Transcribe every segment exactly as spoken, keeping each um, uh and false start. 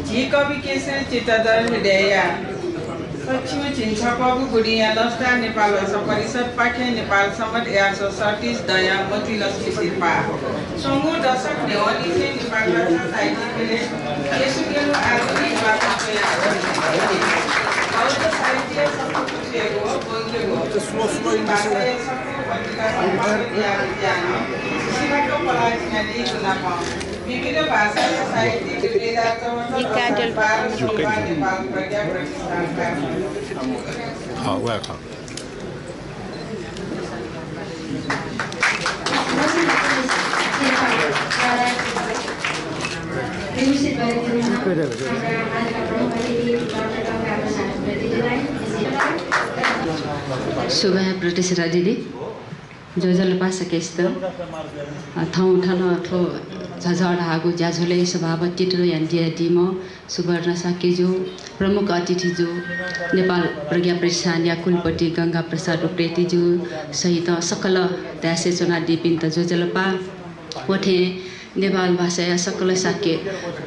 झी कवि केशरी चित्तधर हृदयया पछिउँ झिंछपःगु गुलिंया लसता नेपाल भाषा परिषदपाखें नेपाल संवत् एघार सय सैंतिस दँया मोतीलक्ष्मी सिरपाः। स्वंगू दशक न्ह्यवंनिसें नेपाल भाषा साहित्य ख्यलय् येशूकेन्हु आधुनिक वातावरणय् बौद्ध साहित्य सफूगु व बौद्ध भाषाया सफू पत्रिका सम्पादन यानाः ज्यानं सिमाको पलाः चिनादीगु नापं विभिन्न भाषाया साहित्यिक विक्रेताचार नेपाल प्रज्ञा प्रतिष्ठानका। सुभाय् प्रतिष्ठा दिदी। ज्वजलपा सकसितं। अ, थौं थन थ्व झझः धाःगु ज्याझ्वलय् सभापतित्व यानादीम्ह सुवर्ण शाक्यजु, प्रमुख अतिथिजु, नेपाल प्रज्ञा प्रतिष्ठानया कुलपति गंगा प्रसाद उप्रेतीजु सहित सकल dais-य् च्वनादीपिन्त ज्वजलपा। व थें नेपाल भाषाया सकल शाक्य,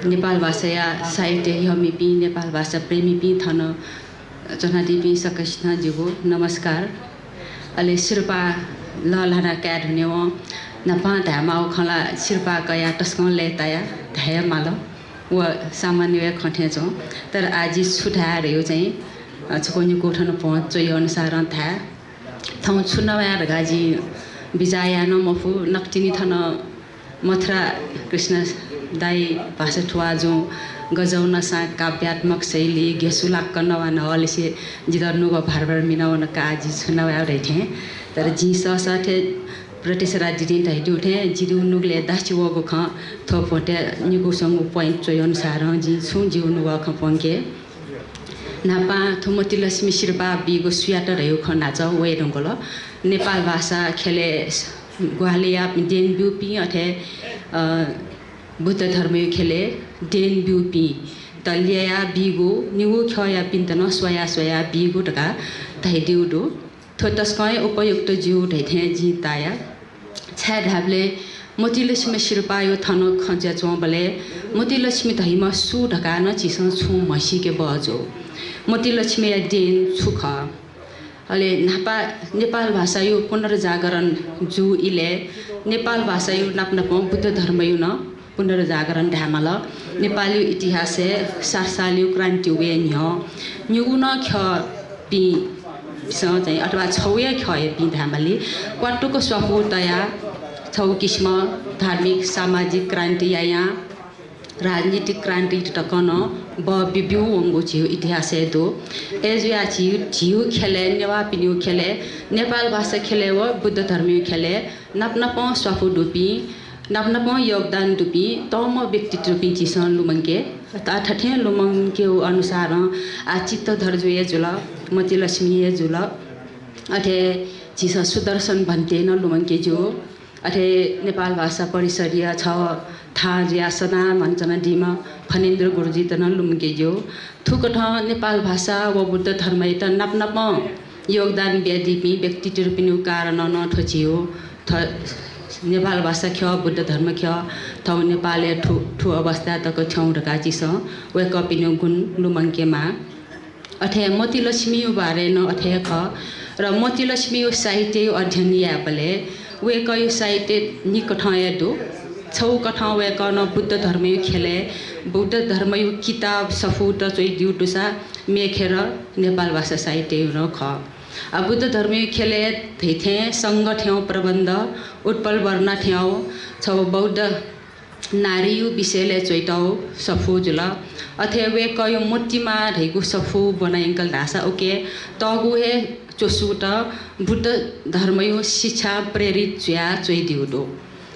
नेपाल भाषाया साहित्य ह्यःमिपिं, नेपाल भाषा प्रेमीपिं थन च्वनादीपिं सकसितं जिगु नमस्कार। अले सिरपाः लःल्हाना काये धुनेवं न्हापां धायेमाःगु खँ ला सिरपाः कयाः तसकं लय्तायाः धाये माल। व सामान्य हे खँ थें च्वं। तर आः जि छु धाये धयागु चाहिँ, अ, छकः निकू थन भ्वं च्वइ अनुसारं धाये। थौं छु नवाये धकाः जिं बिचाः याये नं मफु। नकतिनि थन मथुरा कृष्ण दाइ भाषा थुवाः जुं गजौ नसां काव्यात्मक शैली घेसु लाक्क नवानावलिसे जितः नुगः भारभर मिनावन का, जि छु नवाये धइथें। तर जिं सःसः थें प्रतिष्ठा दिदिं धयादिउ थें जिगु नुगलय् दासि वःगु खँ थ्व भ्वंतय् निकू स्वंगू point च्वइ अनुसारं जिं छुं जिगु नुगः खँ प्वंके। न्हापां थ्व मोतीलक्ष्मी सिरपाः बीगु सुयात धयागु खँ न्हाचः वये धुंकल। नेपाल भाषा ख्यलय् ग्वाहालि याः देन ब्यूपिं अथे, अ, बुद्ध धर्मया ख्यलय् देन ब्यूपिन्त ल्ययाः बीगु, निगू ख्यःयापिन्त नं स्वयाः स्वयाः बीगु धकाः धयादिउ दु। थ्व तसकं हे उपयुक्त ज्यू धइथें जिं ताया। छाय्धाःबलय् मोतीलक्ष्मी सिरपाःया थन खँ जुयाच्वंबलय् मोतीलक्ष्मी धइम्ह सु धकाः नं झीसं छुं म्हसीके बहःजू। मोतीलक्ष्मीया देन छु खः? अले न्हापा नेपाल भाषाया पुनर्जागरण जू इलय् नेपाल भाषाया नाप नापं बुद्ध धर्मया नं पुनर्जागरण धायेमाल। नेपालया इतिहासय् सात सालया क्रान्ति वये न्ह्यः निगू नं ख्यःपिन्सं चाहिँ अथवा छगू हे ख्यःयापिं धायेमाली क्वातुक स्वापू तयाः छगू किसिमं धार्मिक सामाजिक क्रान्ति यायां राजनीतिक क्रान्ति तक नं बः बिब्यूवंगु झीगु इतिहासय् दु। अय्जुयाः झी, झीगु ख्यलय्, नेवाःपिनिगु ख्यलय्, नेपाल भाषा ख्यलय् व बुद्ध धर्मया ख्यलय् नाप नापं स्वापू दुपिं, नाप नापं योगदान दुपिं तःम्ह व्यक्तित्वपिं झीसं लुमंके। आः थथें लुमंकेगु अनुसारं आः चित्तधरजु हे जुल, मोतीलक्ष्मी हे जुल, अथे झीसं सुदर्शन भन्ते नं लुमंके ज्यू। अथे नेपाल भाषा परिषदया छगू थाहां जुयाः सदां न्ह्यःने च्वनादीम्ह फणेन्द्र गुरुजीत नं लुमंके ज्यू। थुकथं नेपाल भाषा व बुद्ध धर्मयात नाप नापं योगदान बियादीपिं व्यक्तित्वपिनिगु कारणं नं थ्व झीगु थ-, नेपाल भाषा ख्यः, बुद्ध धर्म ख्यः, थौं नेपालय् थ्व, थ्व अवस्था तक थ्यंगु धकाः झीसं वय्कःपिनिगु गुण लुमंकेमाः। अथे मोतीलक्ष्मीया बारे नं अथे हे खः। र मोतीलक्ष्मीया साहित्यया अध्ययन यायेबलय् वय्कःया साहित्य निकथं हे दु। छगू कथं वय्कलं बुद्ध धर्मया ख्यलय् बुद्ध धर्मया किताब सफूत च्वइदिउ दुसा मेखेर नेपाल भाषा साहित्यया नं खः। आ, बुद्ध धर्मया ख्यलय् धइथें संघ थें प्रबन्ध, उत्पल वर्णा थें छगू बौद्ध नारीया विषयलय् च्वइतःगु सफू जुल। अथे वय्कःया मोतिमा धइगु सफू ब्वना यंकल धाःसा उके तःगु हे च्वसुत बुद्ध धर्मया शिक्षा प्रेरित जुयाः च्वइदिउ दु।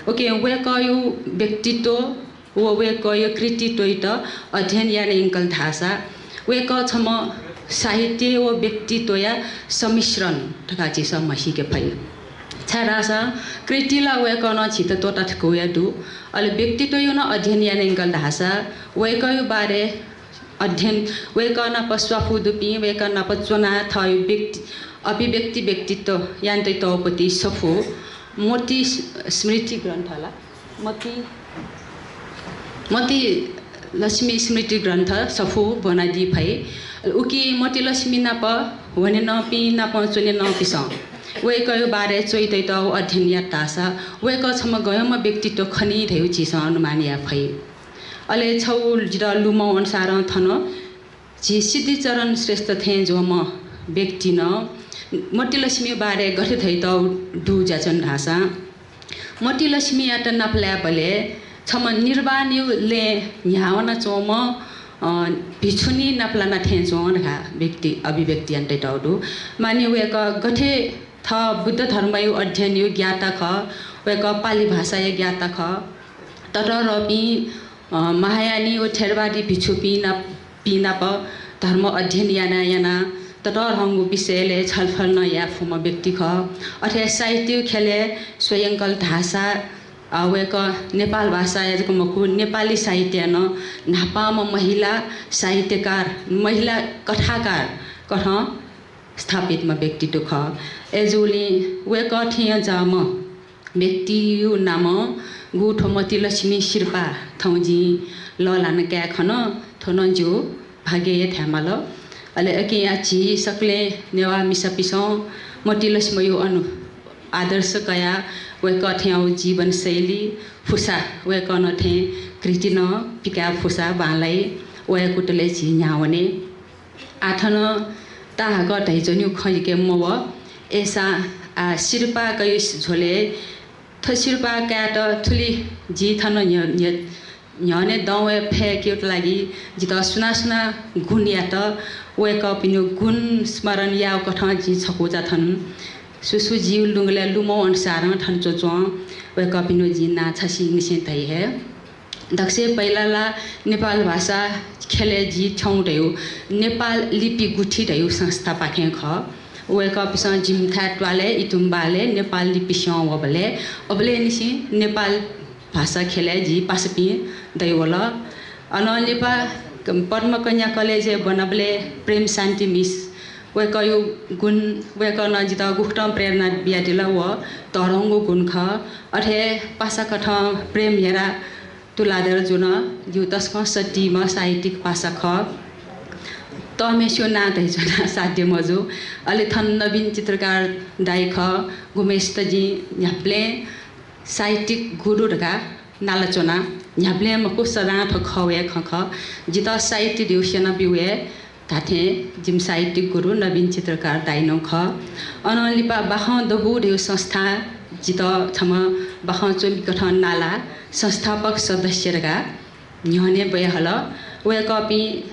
उके वय्कःया व्यक्तित्व व वय्कःया कृतित्वयात अध्ययन याना यंकल धाःसा वय्कः छम्ह साहित्य व व्यक्तित्वया सम्मिश्रण धकाः झीसं म्हसीके फइ। छाय्धाःसा कृति ला वय्कलं झीत त्वःता थकूया दु। अले व्यक्तित्वया नं अध्ययन याना यंकल धाःसा वय्कःया बारे अध्ययन, वय्कः नाप स्वापू दुपिं, वय्कः नाप च्वनाः थःगु व्यक्ति, अभिव्यक्ति व्यक्तित्व यानातःगु पति सफू मोती स्मृति ग्रन्थ ला, मोती, मोती लक्ष्मी स्मृति ग्रन्थ सफू ब्वनादी फइ। उकी मोतीलक्ष्मी नाप ह्वनेनंपिं नाप च्वनेनंपिसं वय्कःया बारे च्वइतइतःगु अध्ययन यात धाःसा वय्कः छम्ह गय्म्ह व्यक्तित्व खनी धयागु झीसं अनुमान याये फइ। अले छगू जितः लुमं अनुसारं थन झी सिद्धिचरण श्रेष्ठ थें ज्वंम्ह व्यक्तिं मोतीलक्ष्मी बारे गथे धयातःगु दु ज्याचन धाःसा, मोतीलक्ष्मीयात नापलायेबलय् छम्ह निर्वाणया लँय् न्ह्याः वनाच्वंम्ह, अ, भिक्षुणी नापलाना थें च्वं धकाः व्यक्ति अभिव्यक्ति यानातयातःगु दु। माने वय्कः गथे थः बुद्ध धर्मया अध्ययनया ज्ञाता खः, वय्कः पालि भाषाया ज्ञाता खः। ततःधंपिं, अ, महायानी व थेरवादी भिक्षुपिं नाप, पिं नाप धर्म अध्ययन याना याना ततःधंगु विषयलय् छलफल नं याये फुम्ह व्यक्ति खः। अथे साहित्य ख्यलय् स्वयंकल धाःसा, अ, वय्कः नेपाल भाषाया जक मखु, नेपाली साहित्यया नं न्हापांम्ह महिला साहित्यकार, महिला कथाकार कथं स्थापितम्ह व्यक्तित्व खः। अय्जूगुलिं वय्कः थें ज्वंम्ह व्यक्तिया नामं गु थ्व मोतीलक्ष्मी सिरपाः थौं जिं लःल्हाना काये खन। थ्व नं जिगु भाग्य हे धायेमाल। अले अकिं आः झी सकलें नेवाः मिसापिसं मोतीलक्ष्मीया अनु-, आदर्श कयाः वय्कः थें जीवनशैली फुसा, वय्कलं थें कृति नं पिकाये फुसा बांलाइ, वय्कःयागु कुतलय् झी न्ह्याः वने। आः थन ताहाकः धयाच्वनेगु खँ जिके मवः। अय्सां आः सिरपाःया झ्वलय् थ्व सिरपाः कायेत थुलि जि थन न्ह्य-, न्ह्य-, न्ह्यःने दं वये फय्केत लागि जितः सुनां सुनां गुण यात, वय्कःपिनिगु गुण स्मरण याःगु कथं जिं छकूचा थन। सु सु जिगु लुँगलय् लुमं अनुसारं थन च्वंच्वं वय्कःपिनिगु जिं नां छसिंनिसें धइ हे। दकलय् पहिला ला नेपाल भाषा ख्यलय् जि थ्यंगु धयागु नेपाल लिपि गुथि धयागु संस्थापाखें खः। वय्कःपिसं जिमिथाय् त्वालय् इतुम्बालय् नेपाल लिपि स्यं वःबलय् अबलय्निसें नेपाल भाषा ख्यलय् जि पासापिं दयावल। अनं लिपा पद्मकन्या कलेजय् ब्वनाबलय् प्रेम शान्ति मिस वय्कःया गुण, वय्कलं जितः गुकथं प्रेरणा बियादिल व तःधंगु गुण खः। अथे पासाकथं प्रेम हेरा तुलाधर जु नं जिगु तसकं सःतेम्ह साहित्यिक पासा खः। तःम्हेसिगु नां धयाच्वना साध्य मजू। अले थन नवीन चित्रकार दाइ खः, गुम्हेसित जिं न्ह्याबलें साहित्यिक गुरु धकाः नालाच्वना। न्ह्याबलें मखु, सदां थ्व खः वया खँ खः। जितः साहित्य धयागु स्यनाब्यूगु हे धात्थें जिमि साहित्यिक गुरु नवीन चित्रकार दाइ नं खः। अनं लिपा बाखं दबू धयागु संस्थां जितः छम्ह बाखं च्वमिकथं नालाः संस्थापक सदस्य धकाः न्ह्यःने ब्वयाहल। वय्कःपिं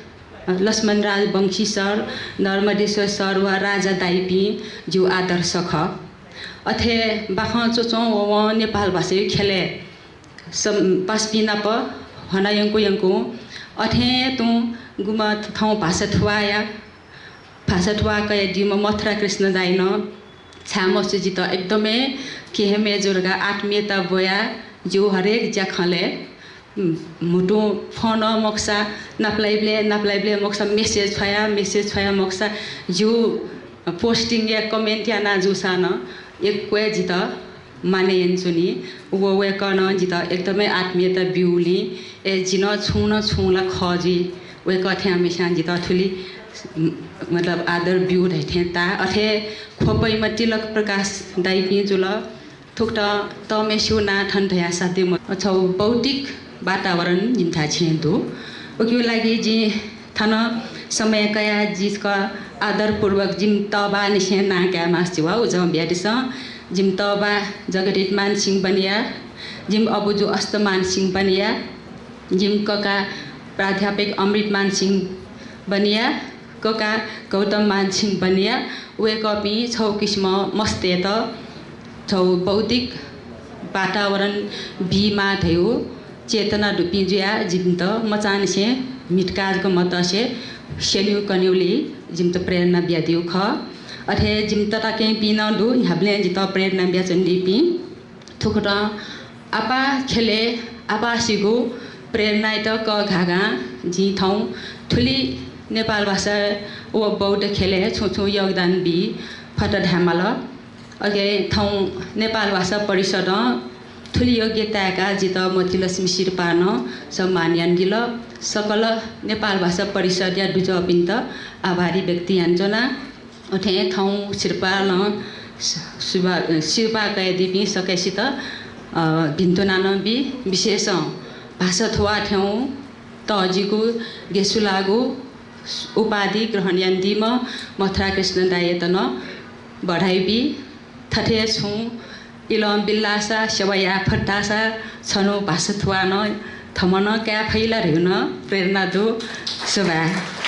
लक्ष्मणराज वंशी सर, नर्मदेश्वर सर व राजा दाइपिं जिगु आदर्श खः। अथे बाखं च्वच्वं ववं नेपाल भाषाया ख्यलय् सम-, पासापिं नाप हना यंकू यंकू अथें तुं गुम्ह थौं भाषा थुवाःया, भाषा थुवाः कयादीम्ह मथुरा कृष्ण दाइनं छाय् मस्यू जितः एकदमै केहेँ मय्जु धकाः आत्मीयता ब्वयाः जिगु हरेक ज्याखँलय्, उम्, म्हुतुं फोनं मखुसा नापलाइबलय्, नापलाइबलय् मखुसा message छ्वयाः, message छ्वयाः मखुसा जिगु posting या comment याना जूसां नं यक्व हे जितः मानय् यानाच्वनी। व वय्कलं जितः एकदमै आत्मीयता ब्यूगुलिं, ए, जि नं छुं न छुं ला खः जुइ। वय्कः थें मेसां जितः थुलि, मतलब, आदर ब्यू धइथें ताः। अथे ख्वपइम्ह तिलक प्रकाश दाइपिं जुल। थुकथं तःम्हेसिगु नां थन धयाः साध्य मजू। छगू भौतिक वातावरण जिमिथाय् छेँ दु। उकिया लागि जिं थन समय कयाः जि छकः आदरपूर्वक जिमि तःबानिसें नां काये मास्ति वा, उजं बियादिसँ। जिमि तःबा जगदीशमान सिंह बनिया, जिमि अबुजु अष्टमान सिंह बनिया, जिमि कका प्राध्यापक अमृतमान सिंह बनिया, कका गौतममान सिंह बनिया, वय्कःपिं छगू किसिमं मस्तय्त छगू बौद्धिक वातावरण बीमाः धयागु चेतना दुपिं जुयाः जिमित मचांनिसें म्हितका जक मतसे स्यनेगु कनेगुलिइ जिमित प्रेरणा बियादीगु खः। अथे जिमि तताकेहेँपिं नं दु, न्ह्याबलें जितः प्रेरणा बियाच्वनादीपिं। थुकथं आपाः ख्यलय् आपाःसिगु प्रेरणायात कःघाघां जिं थौं थुलि नेपाल भाषा व बौद्ध ख्यलय् छुं छुं योगदान बी फत धायेमाल। अले थौं नेपाल भाषा परिषदं थुलि योग्यता काय्काः जितः मोतीलक्ष्मी सिरपालं सम्मान यानादिल। सकल नेपाल भाषा परिषदया दुजःपिन्त आभारी व्यक्त यानाच्वना। अथे थौं सिरपालं सु-, सुभा-, सिरपाः कयादीपिं सकसित, अ, भिन्तुना नं बी। विशेषं भाषा थुवाः थ्यंगु तःजिगु गेसुलाःगु उपाधि ग्रहण यानादीम्ह मथुरा कृष्ण दाइयात नं बधाई बी। थथे छुं इलं बिल्लासा, सेवा याये फत धाःसा छन्हु भाषा थुवाः नं थम्हं नं काये फइ ला धइगु नं प्रेरणा दु। सुभाय्।